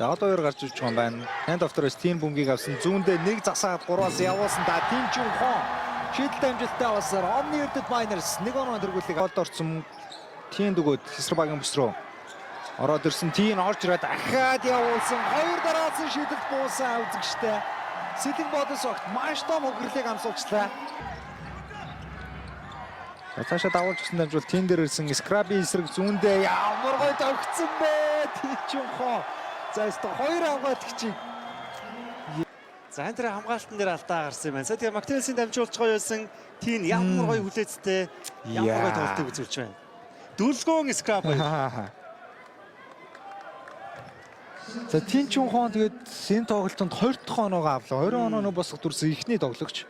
За, одоо хоёр гарч ирж байгаа юм байна. Hand off дээрээс Тин бөмбөгийг авсан. Зүүндээ нэг засаад гурваас явуулсан да. Тин Чүнхон шийдэлт амжилттай авсаар Omni Erdenet Miners нэг оноо тэргүүлэг голд орсон. Тин дөгөөд эсрэг багийн бүс рүү ороод ирсэн. Тин орж ирээд дахиад явуулсан. Хоёр дараалсан шийдэлт буусан үзэгчтэй. Сэлэн бодос огт маш том хохирлыг амсуулчлаа. За, цаашаа дагуулж гисэн дамжуул тин дээр ирсэн Скраби эсрэг зүүндээ ямар гоё тогтсон бэ? Тин Чүнхон. За, өстө хоёр хамгаалагчийг За, энэ тэр хамгаалтан дээр алдаа гарсан юм байна. За, тэгээ Мактелсийн дамжуулж гоё байсан. Тин ямар гоё хүлээцтэй, ямар гоё тоглолтыг үзүүлж байна. Дүлгөөн скраб хоёр. За, Тин Чүнхон тэгээд энэ тоглолтод 20 дахь оноогоо авлаа. 20 онооны босгох дүрсэн эхний тоглогч.